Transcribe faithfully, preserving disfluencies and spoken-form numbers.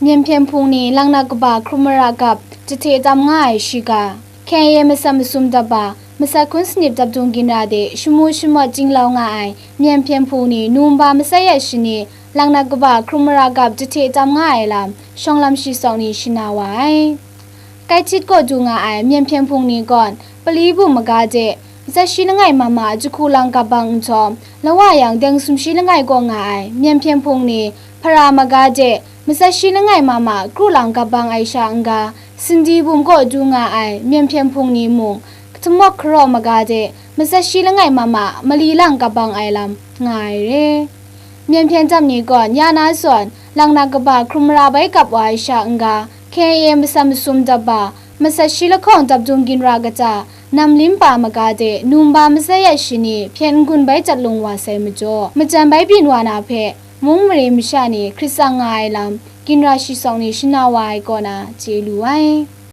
Myen hpyen hpung ni Langnak kaba hkrum mara gap jahte tam nga ai shiga, K I A masat masum daba, masat hkun sanit dap dung ginra de shamu shamawt jinglau nga ai myen hpyen hpung ni Numba masat ya shani Langnak kaba hkrum mara gap jahte tam nga ai lam, shawng lam shi sawk ni shana wa ai. Kaitit kaw du nga ai myen hpyen hpung ni gawn, Pali bum maga de, matsat shi langai ma ma jahku lang gap bang nhtawm, lawa yang deng sumshi langai kaw nga ai myen hpyen hpung ni, Hpara maga de, matsat shi langai ma ma kru lang gap bang ai sha n-ga, Sindi bum kaw du nga ai myen hpyen hpung ni mung, Htamawk hkaraw maga de, matsat shi langai ma ma mali lang gap bang ai lam nga ai re. Myen hpyen dam ni gawn ya na zawn, Langnak kaba hkrum mara bai gap wa ai sha n-ga, K I A masat masum daba, masat shi lahkawng dap dung ginra kata, Namlim pa maga de, Numba masat ya shani hpyen n-gun bai tat lung wa sai majaw, majan bai byin wa na hpe, mung mare masha ni hkrit tsang nga ai lam, ginra shi sawk ni shana wa ai kaw na chye lu ai.